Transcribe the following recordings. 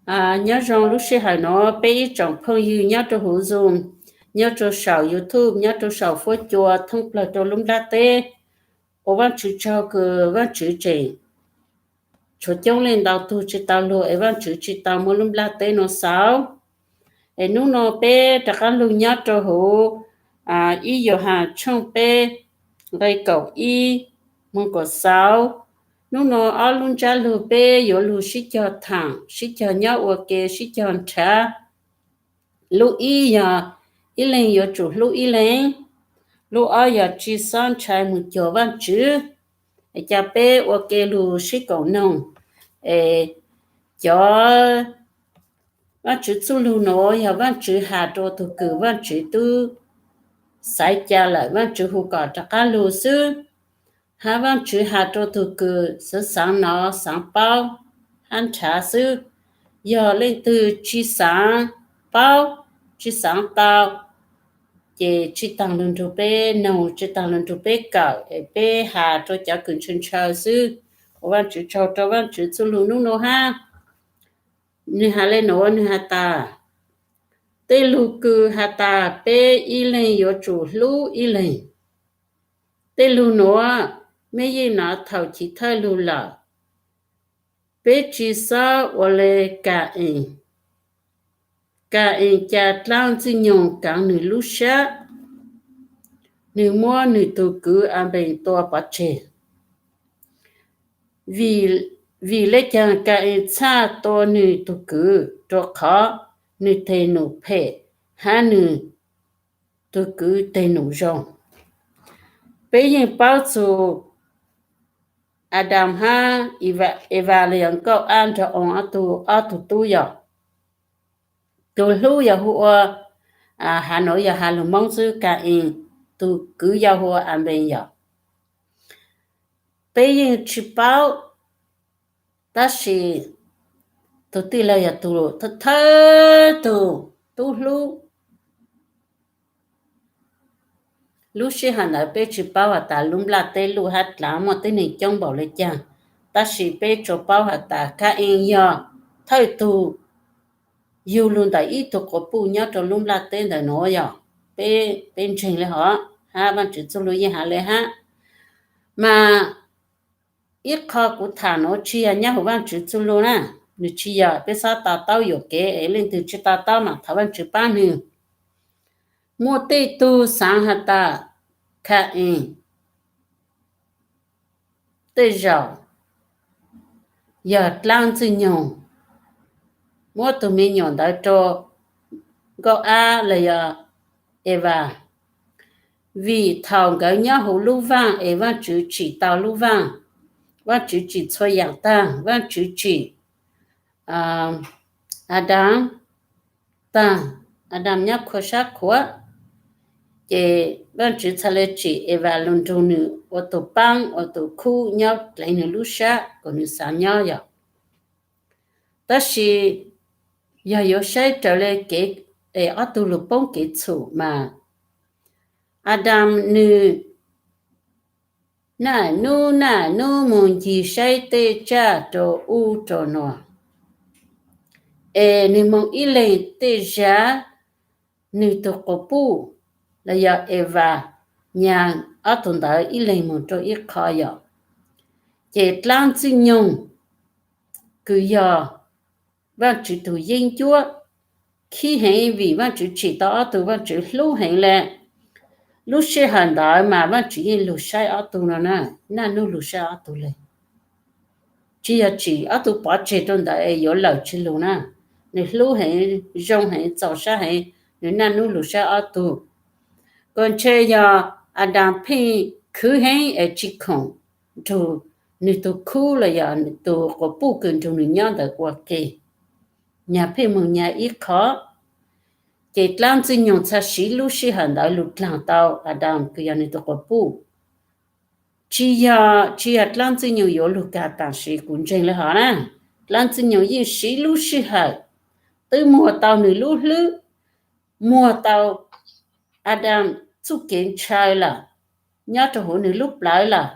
Nyob zoo lub sij hawm no peb ib tsoom phooj ywg nyob rau huv Zoom, nyob rau saum YouTube, nyob rau saum fuab cua thoob plaws rau lub nplaj teb, ua Vaajtswv tsaug kws Vaajtswv tseem tshuav coob leej ntau tug tsi tau lug es Vaajtswv tsi tau muab lub nplaj teb no xaus. Es nub no peb rov qaab lug nyob rau huv ib Yauhas tshooj peb nqe kaum ib moog kaum xaus. Nub no ob lub ntsab lug peb yuav lug sib cog thaam sib cog nyob ua ke sib cog nrhav. Lub ib yog ib leeg yuav tsum hlub ib leeg. Lub ob yog tsi xob ntshai moog cuag Vaajtswv. Es ca peb ua ke lug sib koom noog. Es cov Vaajtswv txuj lug nuav yog Vaajtswv has rua tug kws Vaajtswv tub xaiv ca lawm, Vaajtswv hu kom rov qaab lug xwb, hab Vaajtswv has rua tug kws xaav xaav nov xaav paub hab nrhav xwb. Yog leej twg tsi xaav paub, tsi xaav tau, ces tsi taag lug nrug peb noog, tsi taag lug nrug peb kawm, es peb has rua cov kws ntshaw ntshaw xwb. Ua Vaajtswv tsaug rua Vaajtswv txuj lug nub no hab. Nwg has le nuav, nwg has tas, tej lug kws has tas peb ib leeg yuav tsum hlub ib leeg. Tej lug nuav mej yeej nov thaum chiv thawj lug lawm. Peb tsi xob ua le Ka-ees. Ka-ees ca dlaab Ntxwg Nyoog kaav nwg lub sab, nwg muab nwg tug kwv Anpees tua pov tseg. Vim le caag Ka-ees txhaj tua nwg tug kwv? Rua qhov nwg teg num phem hab nwg tug kwv teg num zoo. Peb yeej paub txug Adas hab Evas los yog Nkauj Ab nrog Oos ob tug, ob tug tub yog, tug hlub yog hu ua, has nuav yog has lug Moob xwb, Ka-ees, tug kwv yau hu ua Anpees yog. Peb yeej tsi paub, tab sis tug tij laug yog tug thawj thawj tug tub hlub. Lub sij hawm ntawd peb tsi paub has tas lub nplaj teb luj hab dlaav muaj tib neeg coob npaum le caag, tab sis peb tsuas paub has tas Ka-ees yog thawj tug yug lug ntawm ib tug quas puj nyob rau lub nplaj teb ntawm nuav yog. Peb, peb ntseeg le hov, hab Vaajtswv txuj lug yeej has le hab. Mas ib qho kuv tham nuav tsi yog nyob huv Vaajtswv txuj lug na, nwg tsi yog, peb xob to taub yuam kev es leej twg tsi to taub mas thov Vaajtswv paab nwg. Muaj tej tug xaav has tas Ka-ees tej zaum yog dlaab Ntxwg Nyoog muab tug me nyuam ntawd rua Nkauj Ab los yog Evas, vim thaum nkawd nyob huv lub vaaj es Vaajtswv tsim tau lub vaaj, Vaajtswv tsim txhua yaam taag, Vaajtswv tsim Adas taag, Adas nyob khuam sab khuam, ces Vaajtswv txhad le tsim Evas lug nrug nwg ua tug paab ua tug khub nyob dlev nwg lub sab kuas nwg xaav nyob yog. Tab sis yog yuav saib raws le kev es ob tug lug poob kev txhum mas Adas nwg naj nub naj nub moog ncig saib tej tsaj rua ub rua nuav, es nwg moog ib leeg tej zag, nwg tug quas puj los yog Evas nyag ob tug ntawd ib leeg moog rua ib qho yom. Ces dlaab Ntxwg Nyoog kws yog Vaajtswv tug yeeb ncuab khib heev vim Vaajtswv tsim tau ob tug, Vaajtswv hlub heev le. Lub sij hawm ntawd mas Vaajtswv yeej lug saib ob tug no na, naj nub lug saib ob tug le. Tsi yog tsim ob tug pov tseg rua ntawd es yuav lawm tsi lug na. Nwg hlub heev, zoo heev, txaus sab heev, nwg naj nub lug saib ob tug. Kuas ntshe yog Adas pheej khwv heev es tsi khoom nrug nwg tug khub los yog tug quas puj kws nrug nwg nyob ntawd ua ke, nyag pheej moog nyag ib qho. Ces dlaab Ntxwg Nyoog txhad siv lub sij hawm ntawd lug dlaag tau Adas kws yog nwg tug quas puj. Tsi yog, tsi yog dlaab Ntxwg Nyoog yuav lug kag tam sim kuv ntseeg le hov na. Dlaab Ntxwg Nyoog yeej siv lub sij hawm, twb muag tau nwg lub hlwb, muag tau Adas txuj kev ntshaw lawm, nyob rua huv nwg lub plawv lawm,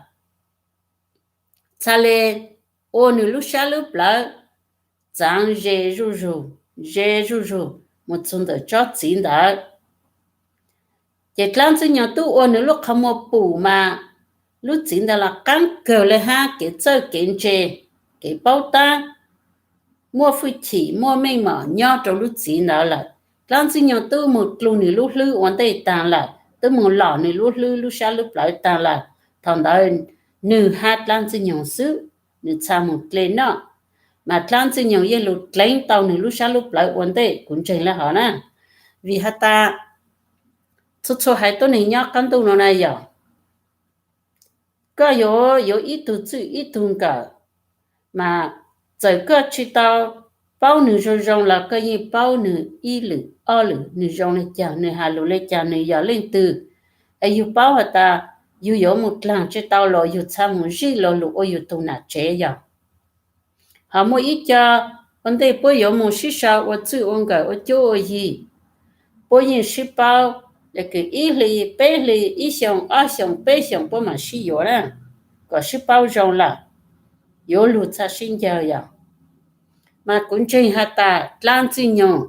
txhad le ua nwg lub sab lub plawv, txaav ze zuj zug, ze zuj zug mus txug ntawm tsob txiv ntawd. Ces dlaab Ntxwg Nyoog tub ua nws lub qhov muag pum mas lub txiv ntawd los qaab kawg le hab, kev txawj kev ntse, kev paub tab, muaj fwj chim muaj meej mom nyob rau lub txiv ntawd lawm. Dlaab Ntxwg Nyoog tub mus dlug nws lub hlwb ua ntej taag lawm, tub mus lom nws lub hlwb lub sab lub plawv taag lawm. Thaum ntawd nwg hab dlaab Ntxwg Nyoog xwb, nws txha mus dle noj, mas dlaab Ntxwg Nyoog yeej lug dleev tau nws lub sab lub plawv ua ntej. Kuv ntseeg le hov na, vim has tas txhua txhua haiv tuab neeg nyob qaab ntuj nuav na yog, koj yuav yuav ib tug txwj ib tug nkawm, mas txawm koj tsi tau paub nws zoo zoo los koj yeej paub nws ib lwm ob lwm, nws zoo le caag, nws has lug le caag, nws yog leej twg. Es yug paub has tas yug yuav mus dlaag tsi tau los yug txha mus zij lo lug ua yug tug nam tsev yog. Ho muaj ib co ua ntej puab yuav mus sib sau ua txwj ua nkawm ua cuab ua yig, puab yeej sib paub le kws ib hli peb hli, ib xyoos ob xyoos peb xyoos puab mam sib yuav na, kom sib paub zoo lawm, yuav lug txha sib ncaws yog. Mas kuv ntseeg has tas dlaab Ntxwg Nyoog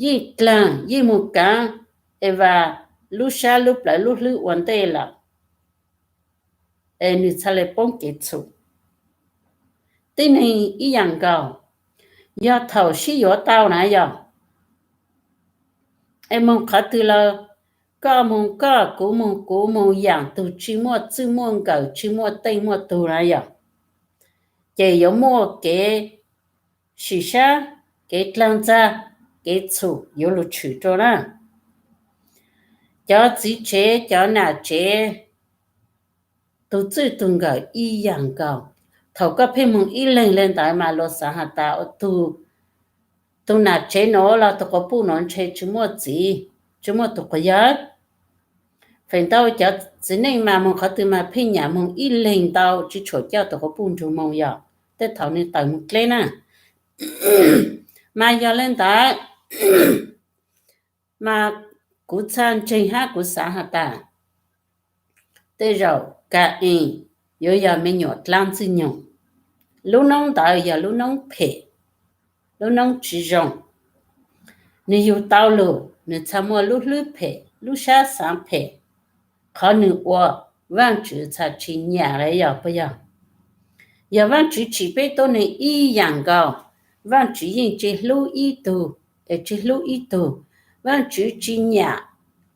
yeej dlaag yeej mus kaav Evas lub sab lub plawv lub hlwb ua ntej lawm, es nws txha le poob kev txhum. Tib neeg ib yaam nkaus, yog thaum sib yuav tau na yog, es moog qhov twg los koj moog koj, kuv moog kuv, moog yaam tug tsi muaj txwj muaj nkawm tsi muaj teej muaj tug na yog, ces yuav muaj kev sim sab, kev dlaag ntxag, kev txhum yuav lug tshwm rua na. Cov txiv tsev cov nam tsev, tug txwj tug nkawm ib yaam nkaus. Thaum koj pheej moog ib leeg le ntawd mas luas xaav has tas tug nam tsev nuav los tug quas puj nuav ntshe tsi muaj txiv, tsi muaj tug quas yawg. Feem ntau cov txiv neej mas moog qhov twg mas pheej nyam moog ib leeg ntau, tsi tshuam coj tug quas puj nrug moog yog, tej thaum nwg tawm moog dleb na. Mas yog le ntawd, mas kuv txhaj ntseeg hab kuv xaav has tas, tej zaum Ka-ees yuav yog me nyuam dlaab Ntxwg Nyoog. Lub noob ntawd yog lub noob phem, lub noob tsi zoo. Nwg yug tau lug, nwg txhaj muaj lub hlwb phem, lub sab xaav phem, qhov nwg ua Vaajtswv txhaj tsi nyam le yog puas yog? Yog Vaajtswv tsim peb tuab neeg ib yaam nkaus, Vaajtswv yeej tsi hlub ib tug, es tsi hlub ib tug. Vaajtswv tsi nyam,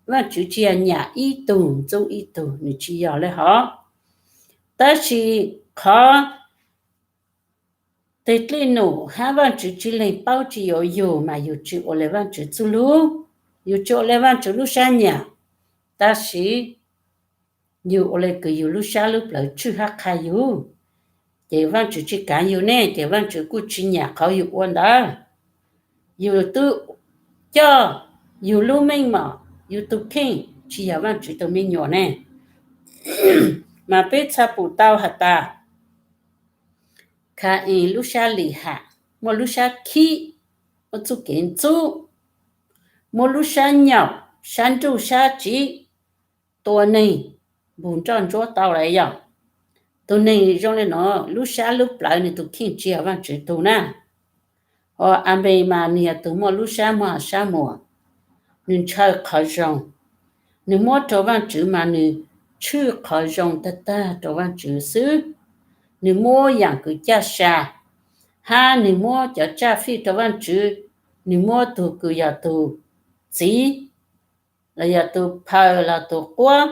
Vaajtswv tsi yog nyam ib tug ntxub ib tug, nwg tsi yog le hov. Tab sis qhov teg dlej num hab Vaajtswv tsi leeg paub tsi yuav yug mas yug tsi ua le Vaajtswv txuj lug, yug tsi ua le Vaajtswv lub sab nyam, tab sis yug ua le kws yug lub sab lub plawv tswj hab qha yug, ces Vaajtswv tsi kaav yug ne, ces Vaajtswv kuj tsi nyam qhov yug ua ntawd. Yug tub coj yug lub meej mom, yug tug kheej tsi yog Vaajtswv tug me nyuam ne. Mas peb txhaj pum tau has tas, Ka-ees lub sab lim ham, muaj lub sab khib, muaj txuj kev ntxub, muaj lub sab nyaum, sab nruj sab tsiv, tua neeg npug nroj ntsuab tau lawm yog. Tug neeg zoo le nuav lub sab lub plawv nwg tug kheej tsi yog Vaajtswv tug na. Ho Anpes mas nwg yog tug muaj lub sab muag sab muag, nwg ntshaw qhov zoo, nwg muab rua Vaajtswv mas nwg tshwj qhov zoo tag tag rua Vaajtswv xwb. Nwg muab yaam kws caj sa, hab nwg muab cov tsaj fij rua Vaajtswv, nwg muab tug kws yog tug txiv, los yog tug phaws los tug quab,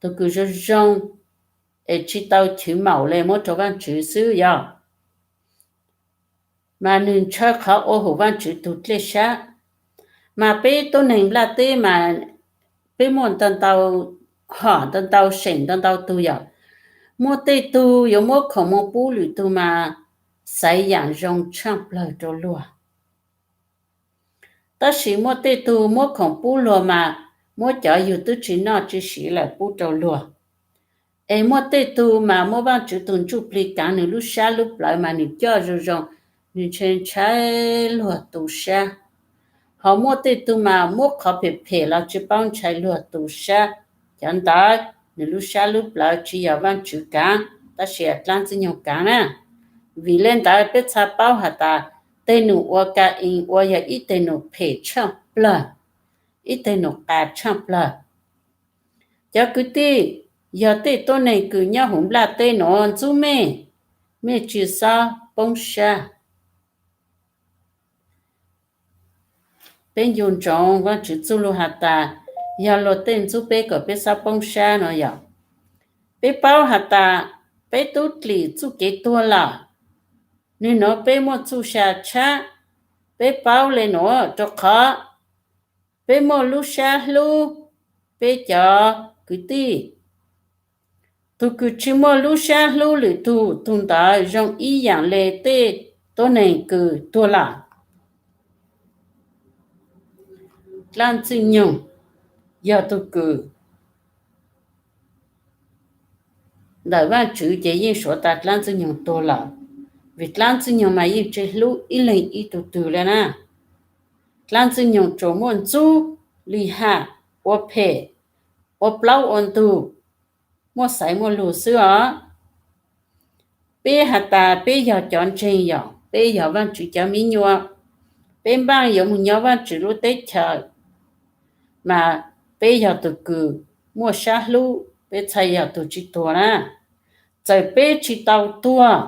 tug kws zoo zoo, es tsi tau chwv maum le muab rua Vaajtswv xwb yog. Mas nwg ntshaw qhov ua hum Vaajtswv tug dlej sab. Mas peb tuab neeg nplaj teb mas peb muaj ntau ntau hom ntau ntau seem ntau ntau tug yog. Muaj tej tug yuav muab khoom moog pub lwm tug mas xaiv yaam zoo tshaaj plawg rua luag. Tab sis muaj tej tug muab khoom pub luag mas muab cov yug twb tsi noj tsi siv lawm pub rua luag. Es muaj tej tug mas muab Vaajtswv tug ntsuj plig kaav nwg lub sab lub plawv mas nwg coj zoo zoo, nwg ntshe ntshai luag tu sab. Ho muaj tej tug mas muab qhov phem phem los tsi paub ntshai luag tu sab. Cov ntawd nwg lub sab lub plawv tsi yog Vaajtswv kaav, tab sis dlaab Ntxwg Nyoog kaav na. Vim le ntawd peb txhaj paub has tas tej num uas Ka-ees ua yog ib teg num phem tshaaj plawg, ib teg num qas tshaaj plawg. Cov kwv tij, yog tej tuab neeg kws nyob huv nplaj teb nuav ntxub mej, mej tsi xob poob sab. Peb ncu ntsoov Vaajtswv txuj lug has tas, yog luag tej ntxub peb kom peb xob poob sab no yog, peb paub has tas peb tub dlim txuj kev tuag lawm, nwg nuav peb muaj txuj sa tshab. Peb paub le nuav rua qhov peb muaj lub sab hlub peb cov kwv tij. Tug kws tsi muaj lub sab hlub lwm tug, tug ntawd zoo ib yaam le tej tuab neeg kws tuag lawm. Dlaab Ntxwg Nyoog yog tug kws ntawm Vaajtswv ces yeej suav tas Dlaab Ntxwg Nyoog tuag lawm, vim Dlaab Ntxwg Nyoog mas yeej tsi hlub ib leeg ib tug twg le na. Dlaab Ntxwg Nyoog tsuas muaj ntxub, lim ham, ua phem, ua plaub ua ntug, muaj xaiv muaj lug xwb os. Peb has tas peb yog cov ntseeg, yog peb yog Vaajtswv cov miv nyuas, peb npaaj yuav moog nyob Vaajtswv lub teb chaws, mas peb yog tug kws muaj sab hlub, peb txhaj yog tug tsi tuag na. Txawm peb tsi tau tuag,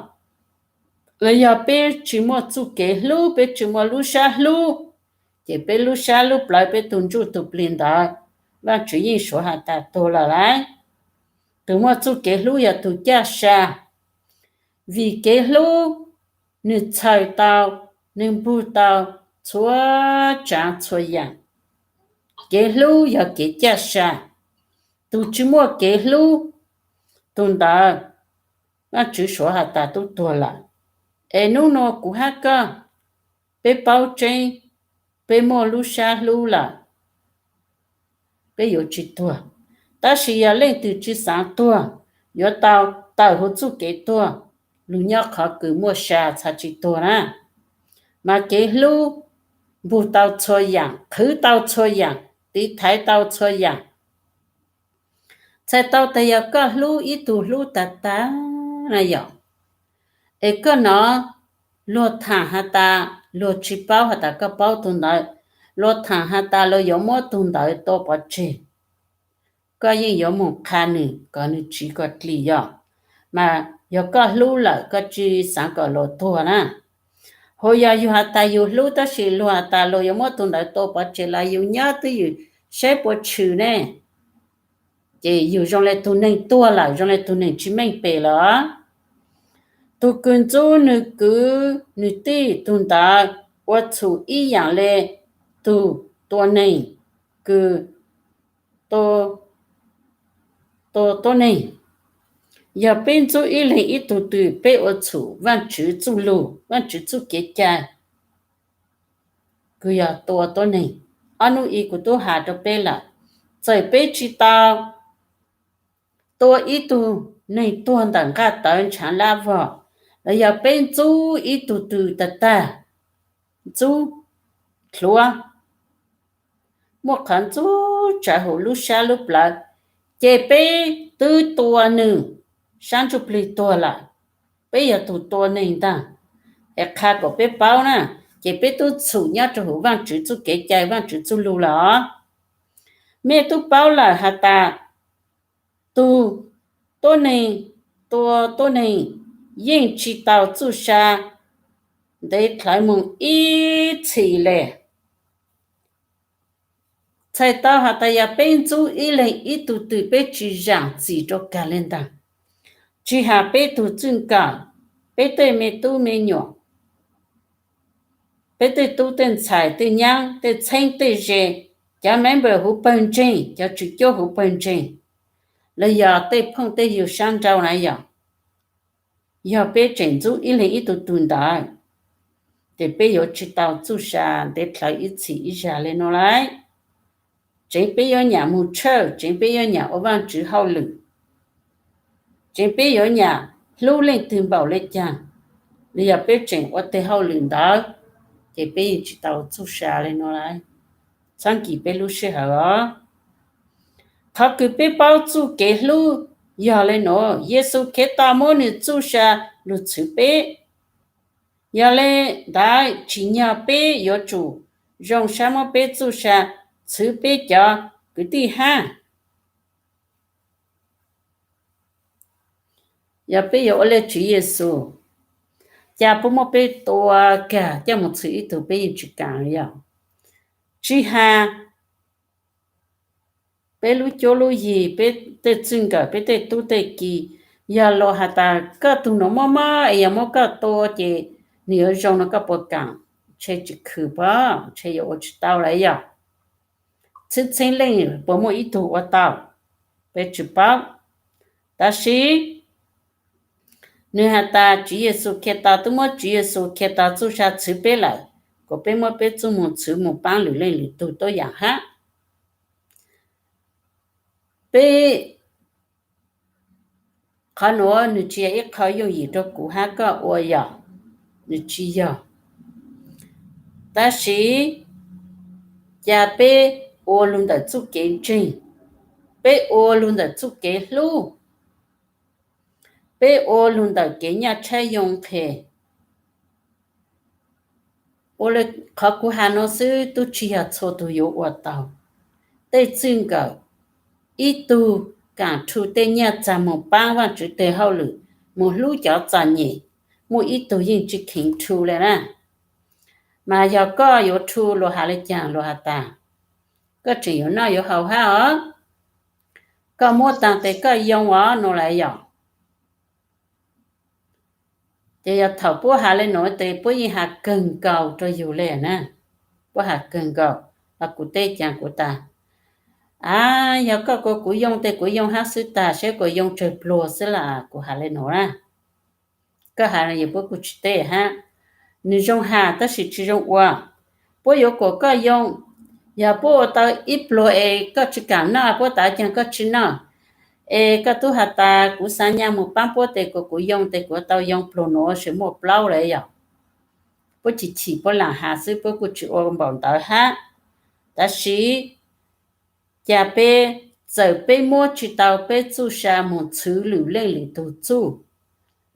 los yog peb tsi muaj txuj kev hlub, peb tsi muaj lub sab hlub, ces peb lub sab lub plawv, peb tug ntsuj tug plig ntawd, Vaajtswv yeej suav has tas tuag lawm lauj. Tug muaj txuj kev hlub yog tug caj sa, vim kev hlub nwg txhawm tau, nwg npug tau txhua tsaav txhua yaam. Kev hlub yog kev caj sa. Tug tsi muaj kev hlub, tug ntawd Vaajtswv suav has tas tub tuag lawm. Es nub nua kuv hab koj, peb paub tseeb, peb muaj lub sab hlub lawm, peb yuav tsi tuag. Tab sis yog leej twg tsi xaav tuag, yuav tau tawm huv txuj kev tuag, lug nyob qhov kws muaj sa txhaj tsi tuag na. Mas kev hlub npug tau txhua yaam, qhwv tau txhua yaam, tiv thaiv tau txhua yaam. Txhais tau tas yog koj hlub ib tug hlub tag tag na yom, es koj nov luag thaam has tas, luag tsi paub has tas koj paub tug ntawd, luag thaam has tas luag yuav muab tug ntawd tua pov tseg, koj yeej yuav moog qha nwg kom nwg tsiv koj dlim yog. Mas yog koj hlub lawm koj tsi xaav kom luag tuag na. Hos yog yug has tas yug hlub tab sis luag has tas luag yuav muab tug ntawd tua pov tseg los yug nyob twj ywm saib puas tshwm ne, ces yug zoo le tug neeg tuag lawm, zoo le tug neeg tsi meej pem lawm. Tug kws ntxub nwg kwv nwg tij tug ntawd ua txhum ib yaam le tug tua neeg kws tua tuab neeg. Yog peb ntxub ib leeg ib tug twg peb ua txhum Vaajtswv txuj lug, Vaajtswv txuj kev cai, kws yog tua tuab neeg. Ob nub i kuv tub has rua peb lawm, txawm peb tsi tau tua ib tug neeg tuag ntawm nqaj tawv ntshaav lab vog, los yog peb ntxub ib tug twg tag tag, ntxub, dlhuav, muaj qhov ntxub tsav huv lub sab lub plawv, ces peb twb tua nwg sab ntsuj plig tuag lawm. Peb yog tug tua neeg ntag, es qha kom peb paub na, ces peb tub txhum nyob rua huv Vaajtswv txuj kev cai, Vaajtswv txuj lug lawm os. Mej tub paub lawm has tas tug tuab neeg tua tuab neeg yeej tsi tau txuj sa ntev dlhawv moog ib txhis le. Txhais tau has tas yog peb ntxub ib leeg ib tug twg peb tsi zaam txim rua kag le ntag, tsi has peb tug txwj nkawm, peb tej me tub me nyuam, peb tej tub tej ntxhais tej nyaab tej txheeb tej ze, cov member huv pawg ntseeg, cov tswv cuab huv pawg ntseeg, los yog tej phooj tej ywg sab nrau na yog, yog peb tseem ntxub ib leeg ib tug twg ntawd, ces peb yuav tsi tau txuj sa ntev dlhawv ib txhis ib zag le nuav lauj. Tseev peb yuav nyam moog tshawj, tseev peb yuav nyam ua Vaajtswv hauj lwm, tseev peb yuav nyam hlub leej twg npaum le caag, los yog peb tseem ua teg hauj lwm ntawd, ces peb yeej tsi tau txuj sa le nuav lauj. Txhab kis peb lub sij hawm os. Qhov kws peb paub txuj kev hlub yog le nuav, Yexus Khetos muab nwg txuj sa lug txhwv peb. Yog le ntawd tsim nyog peb yuav tsum zoo sab muab peb txuj sa txhwv peb cov kwv tij hab. Yog peb yuav ua le Tswv Yexus, cas puab muab peb tua kag coj mus txhwv ib tug peb yeej tsis kaam yog? Tsis has peb lub cuab lub yig, peb tej txij nkawm, peb tej tub tej ki, yog luag has tas koj tug nuav mob mob es yog muab koj tua ces nwg yuav zoo no koj puas kaam? Ntshe tsis khwm pab, ntshe yuav ua tsis tau lawm yog? Txheeb txheeb leej puas muaj ib tug ua tau? Peb tsis paub. Tab sis nwg has tas Tswv Yexus Khetos, twb muab Tswv Yexus Khetos txuj sa txhwv peb lawm, kuas peb muab peb txuj moog txhwv moog paab lwm leej lwm tug tuab yaam hab. Peb qhov nuav nwg tsis yog ib qho yooj yim rua kuv hab koj ua yog? Nwg tsis yog. Tab sis cas peb ua lug ntawm txuj kev ntseeg, peb ua lug ntawm txuj kev hlub, peb ua lug ntawm kev nyaj tshab yoo qhes. Ua le qhov kuv has nuav xwb tub tsis yog txhua tug yuav ua tau. Tej txij nkawm, ib tug kaam rhu tej nyaj txag moog paab Vaajtswv teg hauj lwm, moog hlub cov txom nyem, muaj ib tug yeej tsis kheev rhu le na. Mas yog koj yuav rhu luag has le caag? Luag has tas koj tseem yuav noj yuav haus hab os, koj muab taag tes koj yoo os no lawm yog? Ces yog thaum puab has le nuav tes puab yeej has kawg nkaus rua yug le na. Puab has kawg nkaus, los kuv teb caag kuv tas, a, yog koj kuas kuv yoo tes kuv yoo hab xwb tag, saib kuas yoo tsawg pluag xwb las kuv has le nuav na. Koj has yog puab kuj tsis teb hab. Nwg zoo has tab sis tsis zoo ua. Puab yuav kuas koj yoo, yog puab ua tau ib pluag es koj tsis kaam noj, puab tas caag koj tsis noj, es koj tub has tas kuv xa nyaj moog paab puab tes kuas kuv yoo tes kuv tau yoo pluag nuav, tseem muaj plaub lawm yog? Puab chim chim puab laam has xwb, puab kuj tsis ua npaum ntawd hab. Tab sis cas peb, txawm peb muab tsis tau peb txuj sa moog txhwv lwm leej lwm tug txuj,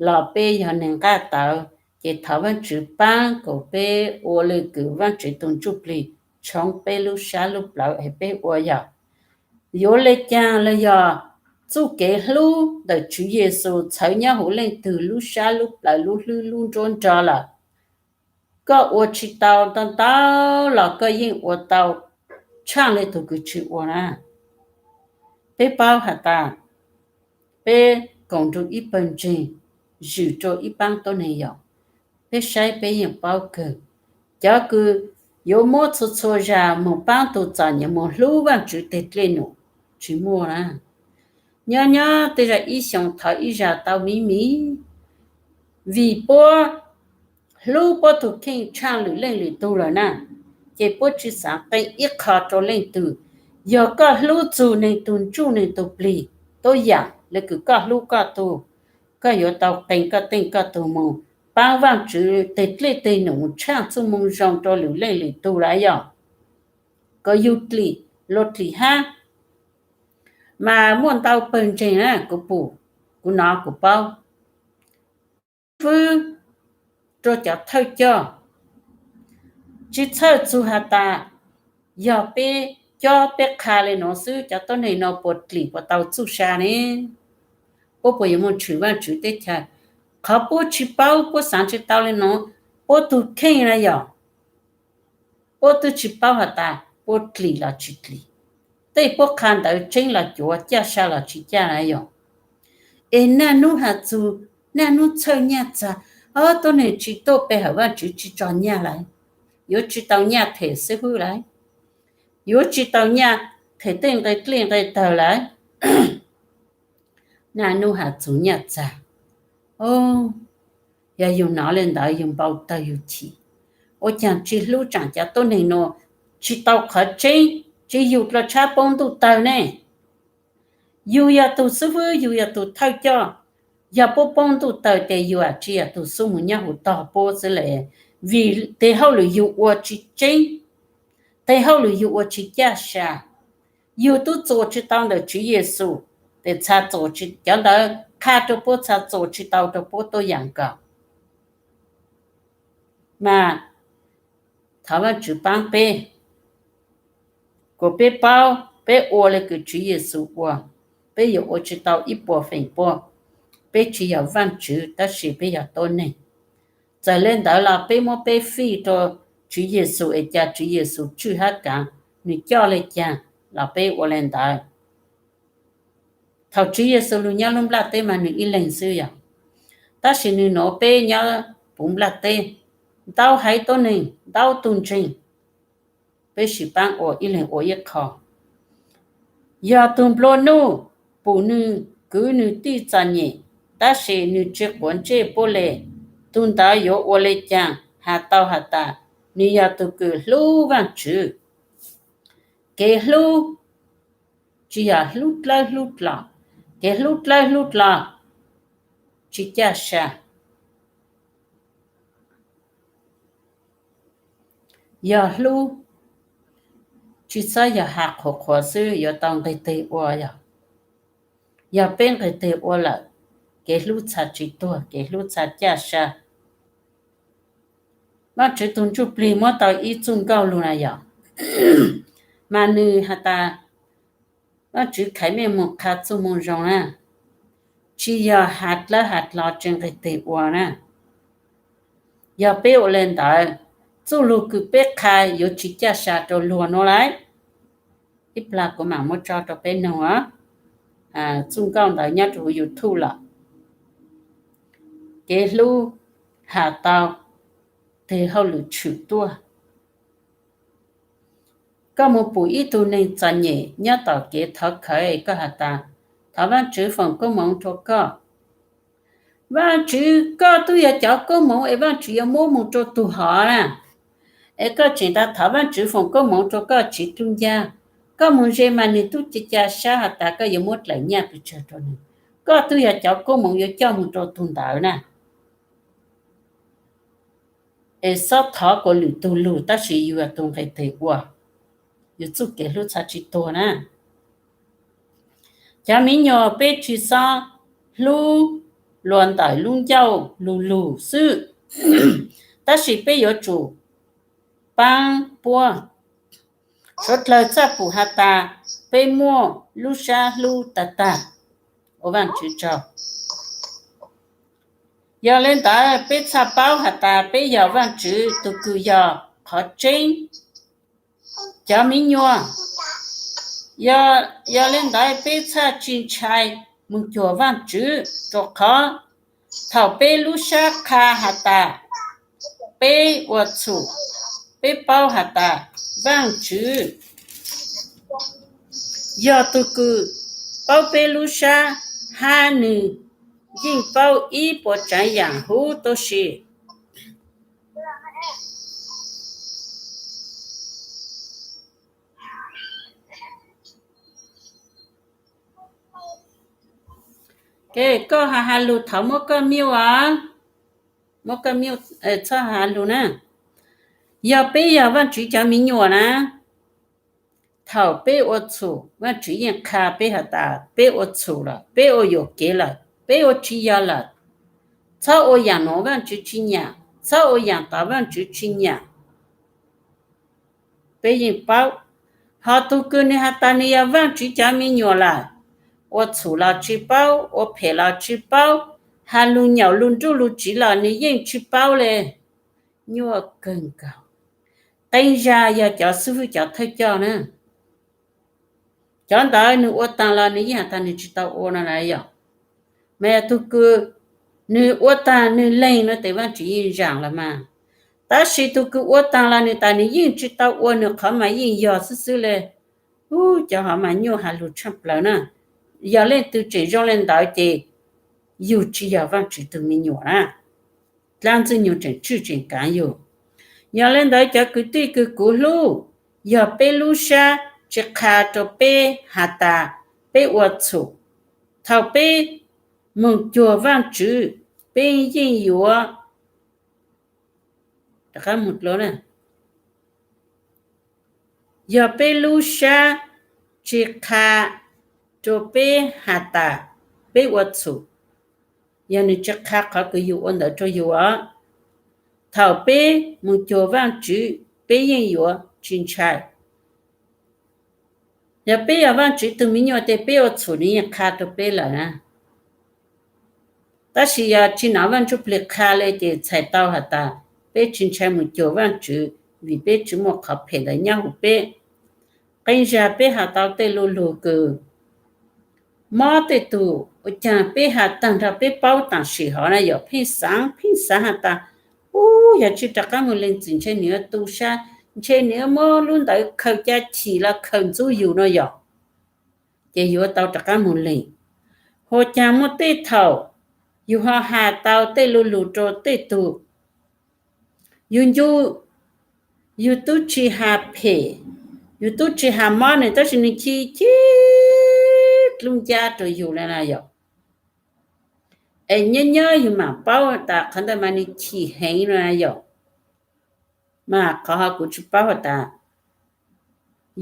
los peb yog neeg nqaj tawv, ces thov Vaajtswv paab kuas peb ua le kws Vaajtswv tug ntsuj plig tshoob peb lub sab lub plawv es peb ua yog. Yuav le caag los yog txuj kev hlub ntawm Tswv Yexus txhawv nyob huv leej twg lub sab lub plawv lub hlwb lub nruab nrog lawm, koj ua tsis tau ntau ntau los koj yeej ua tau tshaaj le tug kws tsis ua na. Peb paub has tas peb koom nrug ib pawg ntseeg zwm rua ib paab tuab neeg yog, peb saib peb yeej paub kawg. Cov kws yuav muab txhua txhua zag moog paab tug txom nyem, moog hlub Vaajtswv teg dlej num tsis muaj na. Nyob nyob tej zag ib xyoos thov ib zag tau miv miv, vim puab hlub puab tug kheej tshaaj lwm leej lwm tug lawm na, ces puab tsis xaav qee ib qho rua leej twg. Yog koj hlub txug neeg tug ntsuj neeg tug plig tuab yaam le kws koj hlub koj tug, koj yuav tau qee koj teej koj tug moog paab Vaajtswv teg dlej teg num tshaaj txuj moo zoo rua lwm leej lwm tug lawm yog? Kom yug dlim, luag dlim hab. Mas muaj ntau pawg ntseeg na, kuv pum, kuv nov kuv paub, xib fwb rua cov thawj coj, tsis txhawj txug has tas yog peb cob peb qha le nuav xwb cov tuab neeg no puas dlim puas tau txuj sa ne? Puab puas yuav moog tshwm Vaajtswv teb chaws? Qhov puab tsis paub puab xaav tsis tau le nuav, puab tug kheej na yog, puab twb tsis paub has tas puab dlim los tsis dlim, tej puab qha ntawd tseeb los cuav, caj sa los tsis caj na yog. Es naj nub has txug, naj nub txhawj nyaj txag, ob tuab neeg tsis tuaj pe hawm Vaajtswv tsis tso nyaj lawm, yuav tsis tau nyaj them xib fwb lawm, yuav tsis tau nyaj them tej nqe dlej nqe tawg lawm. Naj nub has txug nyaj txag. Yog yug nov le ntawd yug npau tawg yug chim. Ua caag tsis hlub tsaam cov tuab neeg nuav, tsis tau qhov tseeb, tsis yug dlua tshab poob ntuj tawg ne? Yug yog tug xib fwb, yug yog tug thawj coj, yog puab poob ntuj tawg tes yug tsis yog tug xub moog nyob huv tog puab xwb le, vim tes hauj lwm yug ua tsis tseeb, tes hauj lwm yug ua tsis caj sa, yug tub txuas tsis tau ntawm Tswv Yexus, tes txha txuas tsis, cov ntawd qha rua puab txha txuas tsis tau rua puab tuab yaam nkaus. mas thov Vaajtswv paab peb, kuas peb paub peb ua le kws Tswv Yexus ua, peb yuav ua tsi tau ib puas feem pua. Peb tsi yog Vaajtswv tab sis peb yog tuab neeg. Txawm le ntawd los peb muab peb fij rua Tswv Yexus es ca Tswv Yexus tswj hab kaav, nwg coj le caag los peb ua le ntawd. Thaum Tswv Yexus lug nyob lub nplaj teb mas nwg ib leeg xwb yog, tab sis nwg nuav peb nyob puv nplaj teb, ntau haiv tuab neeg, ntau tug ntseeg, peb sim paab ua ib leeg ua ib qho. Yog tug nplua nuj, pum nwg kwv nwg tij txom nyem, tab sis nwg tsi quav ntsej puab le, tug ntawd yuav ua le caag has tau has tas nwg yog tug kws hlub Vaajtswv? Kev hlub tsi yog hlub dlawb hlub dlom, kev hlub dlawb hlub dlom tsi caj sa. Yog hlub tsi xob yog has qhuav qhuav xwb, yuav tau nqeg teg ua. Yog, yog peb nqeg teg ua lawm, kev hlub txha tsi tuag, kev hlub txha caj sa. Vaajtswv tug ntsuj plig muab tau ib txuj nkauj lug na yog, mas nwg has tas, Vaajtswv khaiv mej moog qha txuj moo zoo na, tsi yog has dlawb has dlom tsi nqeg teg ua na. Yog peb ua le ntawd, txuj lug kws peb qha yuav tsi caj sa rua luag nuav lawm. Ib plag kuv maam muab tso rua peb noog os. Txuj nkauj ntawd nyob rua huv YouTube lawm. Kev hlub has tau teg hauj lwm tshwm tuaj. Koj moog pum ib tug neeg txom nyem nyob tom kev thov khawv es koj has tas, thov Vaajtswv foom koob moov rua koj. Vaajtswv, koj tub yog cov koob moov es Vaajtswv yuav muab moog rua tug hov na. Es koj tseem tas thov Vaajtswv foom koob moov rua koj tsiv dlub ncaab. Koj moog ze mas nwg tub ca ca sab has tas koj yuav muab dlaim nyaj pes tsawg rua nwg. Koj tub yog cov koob moov yuav coj moog rua tug ntawd na. Es xob thov kuas lwm tug lug tab sis yug yog tug nqeg teg ua, yug txuj kev hlub txha tsi tuag na. Cov miv nyuas peb tsi xob hlub luas ntawm lub ncauj lug lug xwb, tab sis peb yuav tsum paab puab. Suav dlawg txhaj pum has tas peb muaj lub sab hlub tag tag, ua Vaajtswv tsaug. Yog le ntawd peb txhaj paub has tas peb yog Vaajtswv tug kws yog qhov tseeb. Cov miv nyuas, yog le ntawd peb txhaj tsi ntshai moog cuag Vaajtswv, rua qhov thaum peb lub sab qha has tas peb ua txhum, peb paub has tas Vaajtswv yog tug kws paub peb lub sab, hab nwg yeej paub ib puas tsaav yaam huv tuab si. Koj has has lug thaum muab koj mute os, muab koj mute, txhob has lug na. Yog peb yog Vaajtswv cov miv nyuas na, thaum peb ua txhum Vaajtswv yeej qha peb has tas peb ua txhum lawm, peb ua yuam kev lawm, peb ua tsi yog lawm. Txhob ua yaam nuav Vaajtswv tsi nyaam, txhob ua yaam tod Vaajtswv tsi nyaam. Peb yeej paub. Ho tug kws nwg has tas nwg yog Vaajtswv cov miv nyuas lawm, ua txhum los tsi paub, ua phem los tsi paub, has lug nyaum lug nruj lug tsiv los nwg yeej tsi paub le. Nyuaj kawg nkaus. Qee zag yog cov xib hwb cov thawj coj na, cov ntawd nwg ua taag los nwg yeej has tas nwg tsi tau ua no na yog. Mas yog tug kws nwg ua taag nwg leeg no tes Vaajtswv yeej zaam los mas. Tab sis tug kws ua taag los nwg tas nwg yeej tsi tau ua, nwg qhov mas yeej yog xwb xwb le. Ub, cov hov mas nyuaj has lug tshaj plawg na. Yog leej twg tseem zoo le ntawd ces yug tsi yog Vaajtswv tug miv nyuas na. Dlaab Ntxwg Nyoog tseem tswj tseem kaav yug. Yog le ntawd cov kwv tij kws kuv hlub, yog peb lub sab tsi qha rua peb has tas peb ua txhum, thaum peb moog cuag Vaajtswv, peb yeej yuav, yog peb lub sab tsi qha rua peb has tas peb ua txhum, yog nwg tsi qha qhov kws yug ua ntawd rua yug os, Thaum peb mus cuag Vaajtswv, peb yeej yuav tsis ntshai. Yog peb yog Vaajtswv tug me nyuam tes peb ua txhum nws yeej qha rua peb lawm na. Tab sis yog tsi nov Vaaj Ntsuj Plig qha le ces txhais tau has tas peb tsi ntshai mus cuag Vaajtswv vim peb tsi muaj qhov phem ntawd nyob huv peb. Qee zag peb has tau tej lu lug kws mob tej tug ua caag peb has taag nrho peb paub taam sim hov na yom, pheej xaav pheej xaav has tas, ub, yog tsi rov qaab moog lees txim ntshe nwg yuav tu sab, ntshe nwg yuav muab lub ntawd khaws ca chim los khaws ntxub yug no yom. Ces yuav tau rov qaab moog lees. Ua caag muaj tej thaum yug ho has tau tej lu lug rua tej tug, yug ncu, yug tub tsi has phem, yug tub tsi has mob nwg tab sis nwg chim chim dlub ncab rua yug le na yom. Es nyob nyob yug maam paub tas qhov ntawd mas nwg chim heev le na yom. Mas qhov hov kuv tsi paub has tas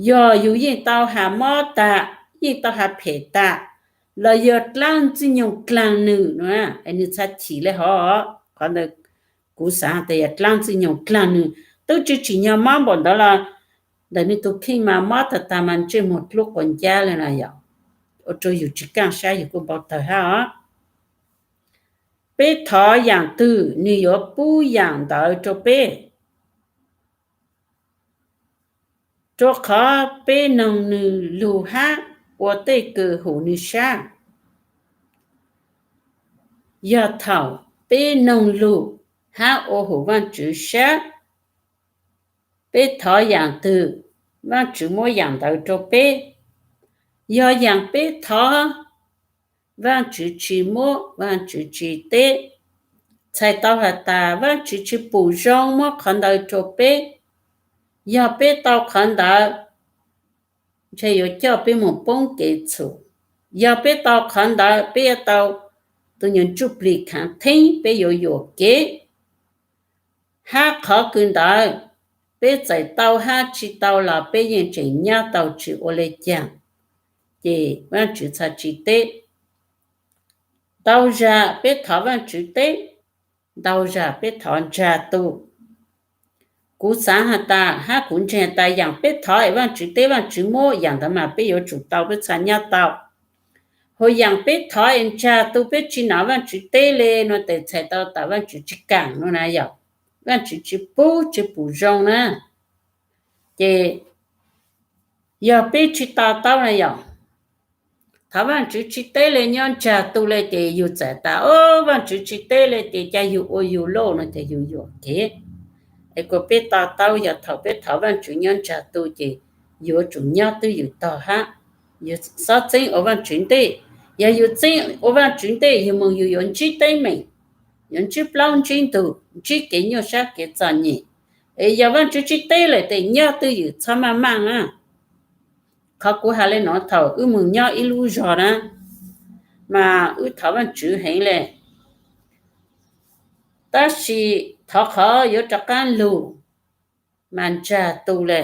yog yug yeej tau has mob tag, yeej tau has phem tag, los yog dlaab ntxwg nyoog dlaag nwg no, es nwg txhaj chim le hov. Qhov ntawd kuv xaav tas yog dlaab ntxwg nyoog dlaag nwg, tub tsi tsim nyog mob npaum ntawd los ntawm nwg tug kheej mas mob tag tag mas ntsej muag dlub quas ncab le na yom. Ua rua yug tsi kaaj sab yug kuj npau tawg hab os. Peb thov yaam twg nwg yuav pub yaam ntawd rua peb, rua qhov peb noog nwg lug hab ua tej kws hum nwg sab. Yog thaum peb noog lug hab ua hum Vaajtswv sab, peb thov yaam twg, Vaajtswv muab yaam ntawd rua peb. Yog yaam peb thov, Vaajtswv tsi muab, Vaajtswv tsi teb, txhais tau has tas Vaajtswv tsi pum zoo muab qhov ntawd rua peb. Yog peb tau qhov ntawd, ntshe yuav coj peb moog poob kev txhum. Yog peb tau qhov ntawd, peb yuav tau tug nyuas ntsuj plig khaav theeb, peb yuav yuam kev. Hab qhov kws ntawd, peb txawm tau hab tsi tau los peb yeej tseem nyob tau tsi ua le caag, ces Vaajtswv txhaj tsi teb. Ntau zag peb thov Vaajtswv teb, ntau zag peb thov ntsa tu. Kuv xaav has tas, hab kuv ntseeg has tas yaam peb thov es Vaajtswv teb Vaajtswv muab, yaam ntawd mas peb yuav tsum tau peb txhaj nyob tau. Hos yaam peb thov es ntsa tu peb tsi nov Vaajtswv teb le no tes txhais tau tas Vaajtswv tsi kaam no na yom. Vaajtswv tsi pub tsi pum zoo na. Ces yog peb tsi to taub na yom, thov Vaajtswv tsi teb le nyob ntsa tu le ces yug txawm tas, o, Vaajtswv tsi teb le ces ca yug ua yug lauj no ces yug yuam kev. Es kuas peb to taub yog thaum peb thov Vaajtswv nyob ntsa tu ces yuav tsum nyob twj ywm tog hab, yug xob txeeb ua Vaajtswv ntej. Yog yug txeeb ua Vaajtswv ntej yug moog yug yuav ntsib teeb meem, yuav ntsib plaub ntsib ntug, ntsib kev nyuaj sab kev txom nyem. Es yog Vaajtswv tsi teb lawm tes nyob twj ywm txhob maj maj na. Qhov kuv has le nuav thaum wb moog nyob ib lub zog na, mas wb thov Vaajtswv heev le, tab sis thov qhov yuav rov qaab lug mas ntsa tu le.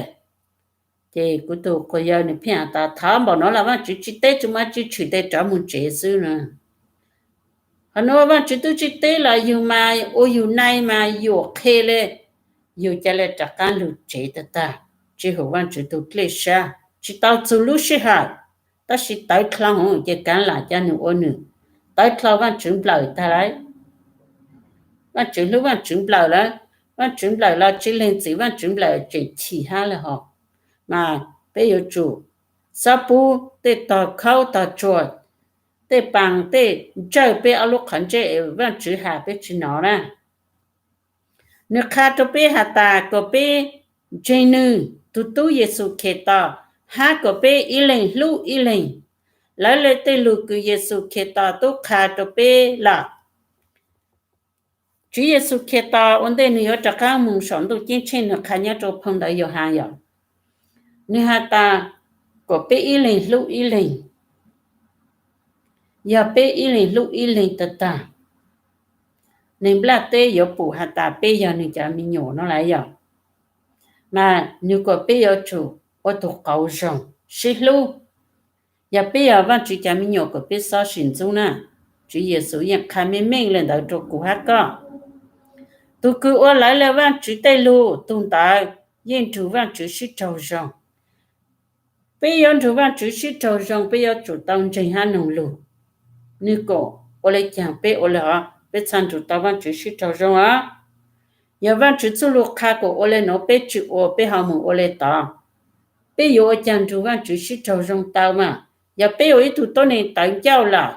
Ces kuv tug quas yawg nws pheej has tas thov npaum nuav los Vaajtswv tsi teb, tsi muaj tsi tshwm tes rov moog tsev xwb na. Hos nuav Vaajtswv tub tsi teb los yug mas ua yug nai mas yuam qhe le, yug ca le rov qaab lug tsev tag tag, tsi hum Vaajtswv tug dlej sab, tsi tau txug lub sij hawm. Tab sis tawv dlhau hov ces kaav lam ca nwg ua nwg, tawv dlhau Vaajtswv nplawm tag lawm. Vaajtswv hlub Vaajtswv nplawm lawm, Vaajtswv nplawm los tsi leeg txim, Vaajtswv nplawm tseem chim hab le hov. Mas peb yuav tsum xob pub tej tog khaub tog tsuag, tej paas tej ntsawj peb ob lub qhov ntsej es Vaajtswv has peb tsi nov na. Nwg qha rua peb has tas kuas peb ntseeg nwg tug tub Yexus Khetos, hab kuas peb ib leeg hlub ib leeg. Lawv le tej lug kws Yexus Khetos tub qha rua peb lawm. Tswv Yexus Khetos ua ntej nwg yuav rov qaab moog saum ntuj ceeb tsheej nwg qha nyob rua phoo ntawv Yauhas yom, nwg has tas kuas peb ib leeg hlub ib leeg. Yog peb ib leeg hlub ib leeg tag tag, neeg nplaj teb yuav pum has tas peb yog nwg cov me nyuam no lawm yom. Mas nwg kuas peb yuav tsum ua tug qauv zoo, sib hlub. Yog peb yog Vaajtswv cov me nyuam kuas peb xob sim ntxub na. Tswv Yexus yeej qha meej meej le ntawd rua kuv hab koj. Tus kws ua lawv le Vaajtswv tej lug, tug ntawd yeej nrug Vaajtswv sib raug zoo. Peb yuav nrug Vaajtswv sib raug zoo, peb yuav tsum tau ntseeg hab noog lug. Nwg kom ua le caag peb ua le hov, peb txhaj nrug tau Vaajtswv sib raug zoo os. Yog Vaajtswv txuj lug qha kom ua le nuav peb tsi ua, peb ho moog ua le tod, peb yuav ua caag nrug Vaajtswv sib raug zoo tau mas? Yog peb ua ib tug tuab neeg tawv ncauj lawm,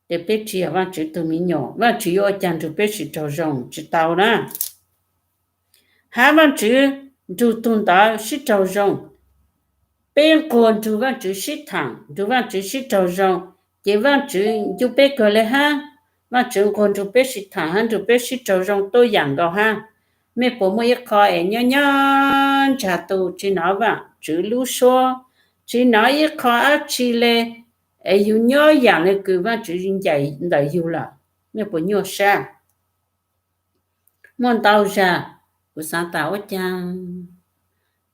ces peb tsi yog Vaajtswv tug me nyuam, Vaajtswv yuav ua caag nrug peb sib raug zoo? Tsi tau na. Hab Vaajtswv nrug tug ntawd sib raug zoo. Peb nquag nrug Vaajtswv sib thaam, nrug Vaajtswv sib raug zoo, ces Vaajtswv ncu peb kawg le hab. Vaajtswv nquag nrug peb sib thaam hab nrug peb sib raug zoo tuab yaam nkaus hab. Mej puas muaj ib qho es nyob nyob ntsag tu tsi nov Vaajtswv lub suab, tsi nov ib qho dlaab tsi le, es yug nyob yaam le kws Vaajtswv ncaim ntawm yug lawm? Mej puas nyuaj sab? Muaj ntau zag kuv xaav tas ua caag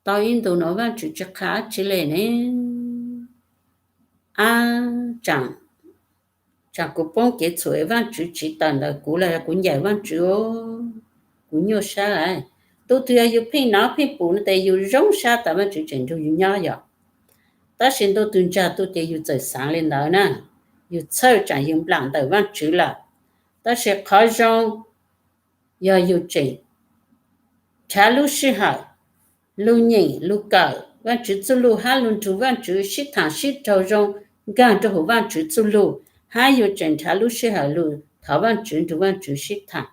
tau ib ntus nuav Vaajtswv tsi qha dlaab tsi le ne. Ab, tsaam kuv poob kev txhum es Vaajtswv tsiv tawm ntawm kuv los yog kuv ncaim Vaajtswv, kuv nyuaj sab lawm. Ntu twg yog yug pheej nov pheej pum no tes yug zoo sab tas Vaajtswv tseem nrug yug nyob yog. Tab sis ntu twg ntsag tu ces yug txawm xaav le ntawd na, yug txhawj tsaam yug nplam ntawm Vaajtswv lawm. Tab sis qhov zoo yog yug tseem nrhav lub sij hawm, lug nyeem lug kawm Vaajtswv txuj lug hab lug nrug Vaajtswv sib thaam sib raug zoo, nkaag rua huv Vaajtswv txuj lug, hab yug tseem nrhav lub sij hawm lug thov Vaajtswv nrug Vaajtswv sib thaam,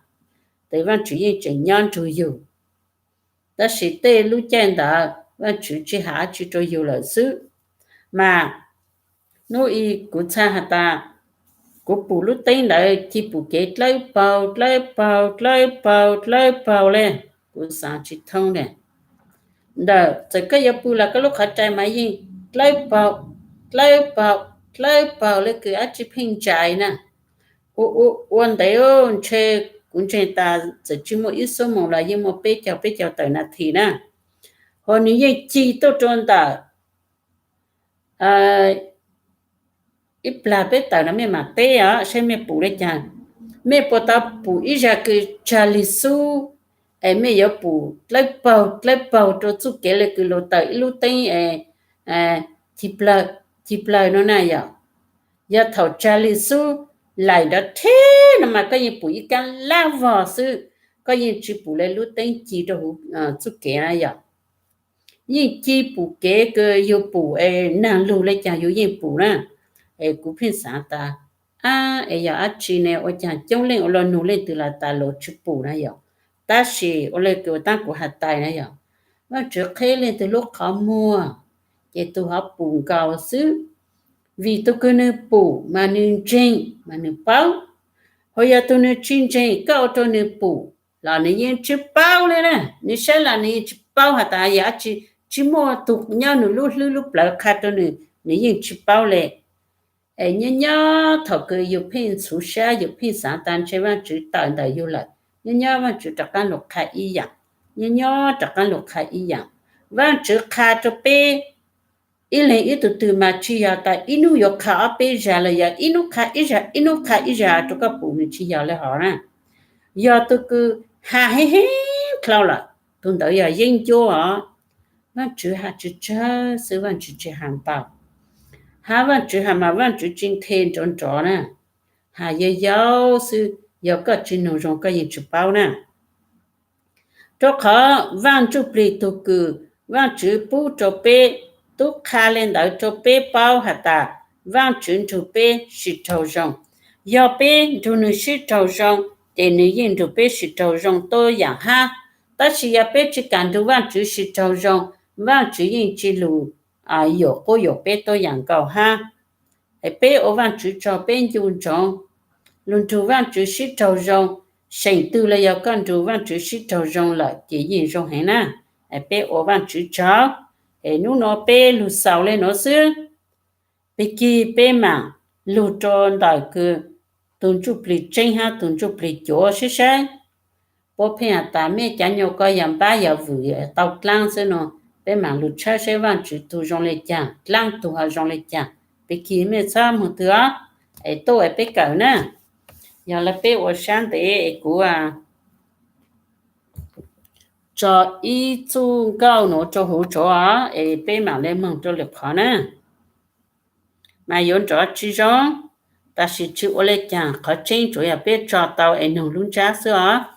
tes Vaajtswv yeej tseem nyob nrug yug. Tab sis tej lub caij ntawd Vaajtswv tsi has dlaab tsi rua yug lawm xwb. Mas nub i kuv txhaj has tas, kuv pum lub teeb ntawd ci pum kev dlawb paug dlawb paug dlawb paug dlawb paug le. Kuv xaav tsi thoob le. Ntawm txawm koj yuav pw los koj lub qhov rai mas yeej dlawb paug, dlawb paug, dlawb paug le kws dlaab tsi pheej ntsais na. Ua, ua, ua ntev ntshe kuv ntseeg tas txawm tsi muaj ib xuab moos los yeej muaj peb caug, peb caug tawm nas this na. Ho nws yeej ci tuaj rua ntawm ib plag peb tawm no mej mam teb os saib mej pum le caag. Mej puas tau pum ib zag kws tsag lig xub, es mej yuav pum dlawb paug dlawb paug rua txuj kev le kws luas tawm ib lub teeb es ci plawg no na yog. Yog thaum tsag lig xub laim nrov theb no mas koj yeej pum ib kaab lab vog xwb, koj yeej tsi pum le lub teeb ci rua huv txuj kev na yog. Yeej ci pum kev kws yug pum es naag lug le caag yug yeej pum na. Es kuv pheej xaav tas, ab, es yog dlaab tsi ne, ua caag coob leej ua luaj nug leej twg los tas luas tsi pum na yog. Tab sis ua le kws ua taab kuv has tas na yog, Vaajtswv qheb leej twg lub qhov muag, ces tug hov pum nkaus xwb. Vim tug kws nwg pum mas nwg ntseeg mas nwg paub. Ho yog tug nwg tsi ntseeg koj ua rua nwg pum los nwg yeej tsi paub le na. Nwg saib los nwg yeej tsi paub has tas yog dlaab tsi, tsi muaj tug nyob nwg lub hlwb lub plawv qha rua nwg, nwg yeej tsi paub le. Es nyob nyob thaum kws yug pheej ntxhuv sab, yug pheej xaav tas ntshe Vaajtswv tawm ntawm yug lawm, nyob nyob Vaajtswv rov qaab lug qha ib yaam, nyob nyob rov qaab lug qha ib yaam. Vaajtswv qha rua peb ib leeg ib tug twg mas tsi yog tas ib nub yuav qha ob peb zag los yog ib nub qha ib zag, ib nub qha ib zag rua koj pum, nwg tsi yog le hov na. Yog tug kws has heev heev dlhau lawm, tug ntawd yog yeeb ncuab os. Vaajtswv has tsawg tsawg xwb, Vaajtswv tsi has ntau. Hab Vaajtswv has mas Vaajtswv tsi nthe nrov nrov na, has yau yau xwb, yog koj tsi nug zoo koj yeej tsi paub na. Rua qhov Vaaj Ntsuj Plig tug kws Vaajtswv pub rua peb, tub qha le ntawd rua peb paub has tas Vaajtswv nrug peb sib raug zoo. Yog peb nrug nwg sib raug zoo, ces nwg yeej nrug peb sib raug zoo tuab yaam hab. Tab sis yog peb tsi kam nrug Vaajtswv sib raug zoo, Vaajtswv yeej tsi lug yuam quab yuam peb tuab yaam nkaus hab. Es peb ua Vaajtswv tsaug peb ncu ntsoov, lug nrug Vaajtswv sib raug zoo. Seem twg los yog koj nrug Vaajtswv sib raug zoo lawm ces yeej zoo heev na. Es peb ua Vaajtswv tsaug. Es nub nua peb lug xaus le nua xwb. Pig kig peb maam lug rua ntawm kws tug ntsuj plig tseeb hab tug ntsuj plig cuav sib saib. Puab pheej has tas mej cov nyuas ko yog npab yog vwm tau dlaab xwb nua. Peb maam lug tshawb saib Vaajtswv tug zoo le caag, dlaab tug ho zoo le caag. Pig kig mej txhob moog twg os, es tuaj es peb kawm na. Yog lawv peb ua sab ntev es kuv tso ib txuj nkauj nuav rua huv tsuav es peb mam le moog rua lwm qhov na. Mas yuav nrov tsi zoo, tab sis tsi ua le caag, qhov tseeb tsuas yog peb tso tau es noog lub ntsab xwb os.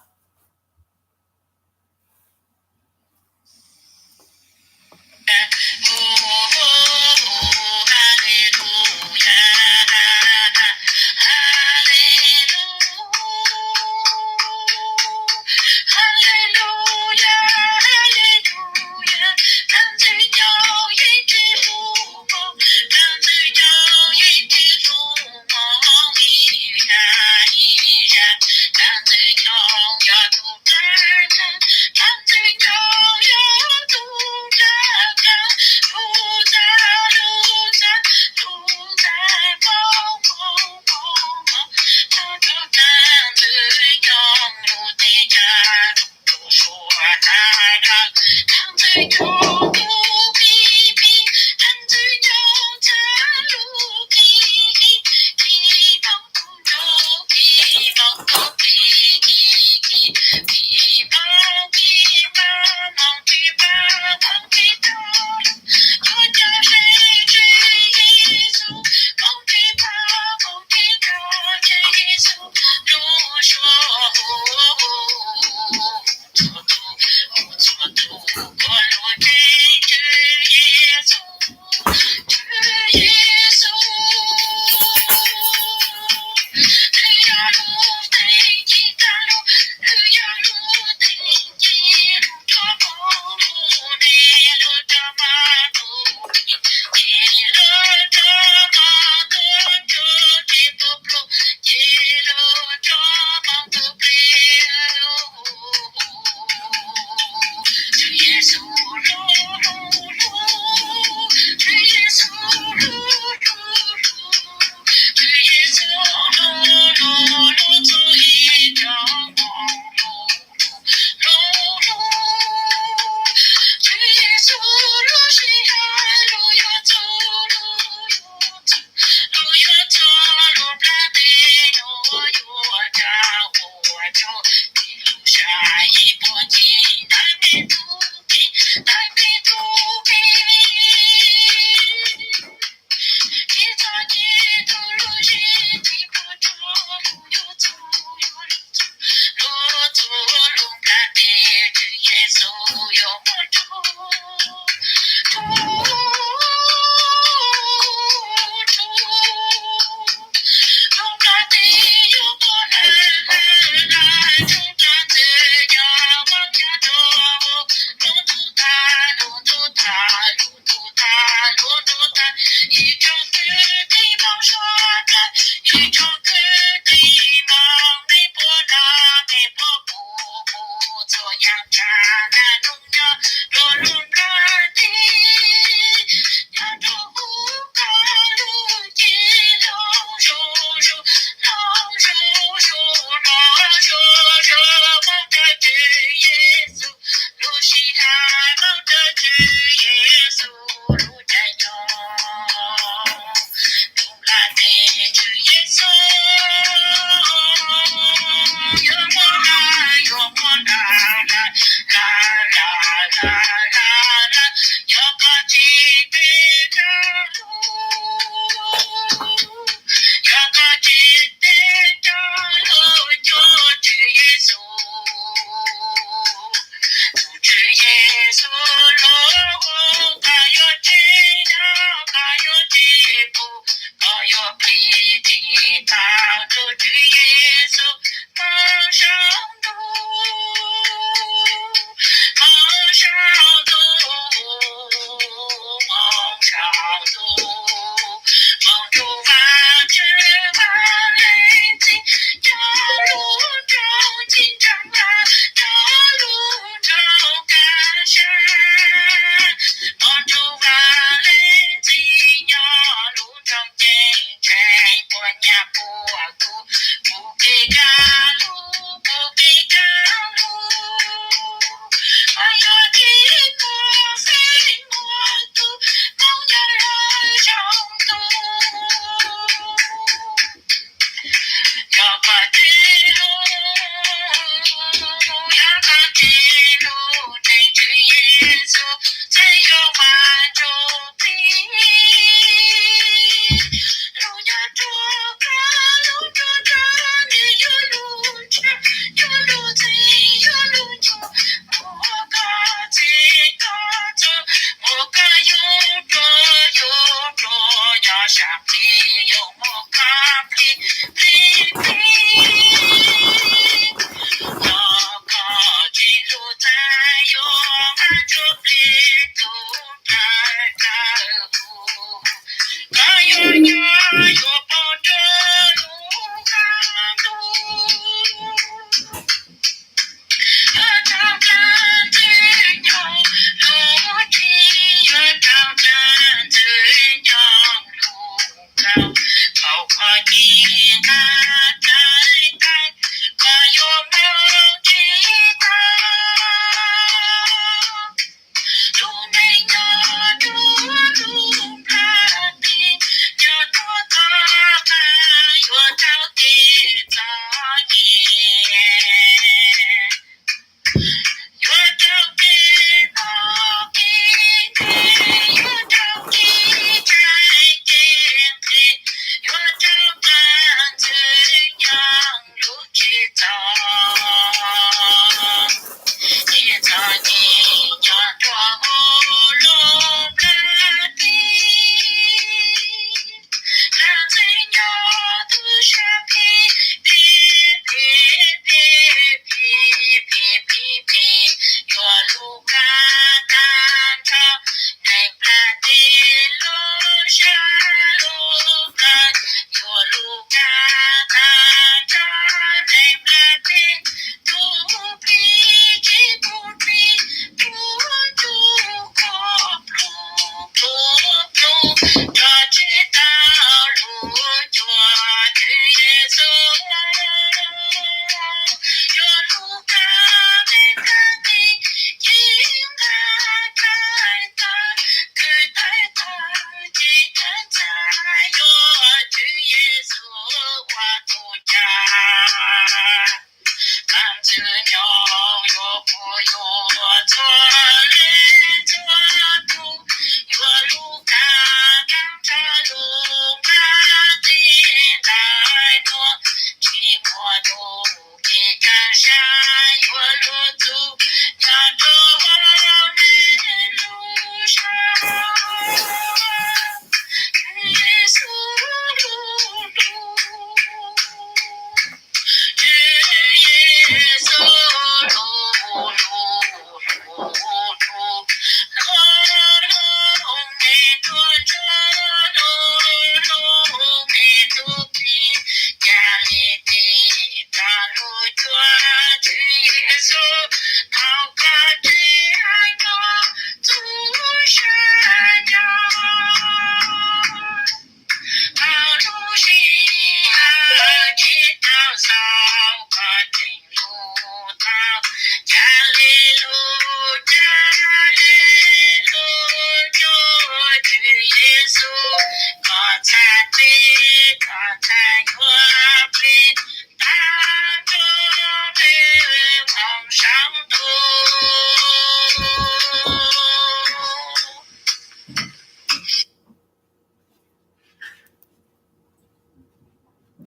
tus, nyob rau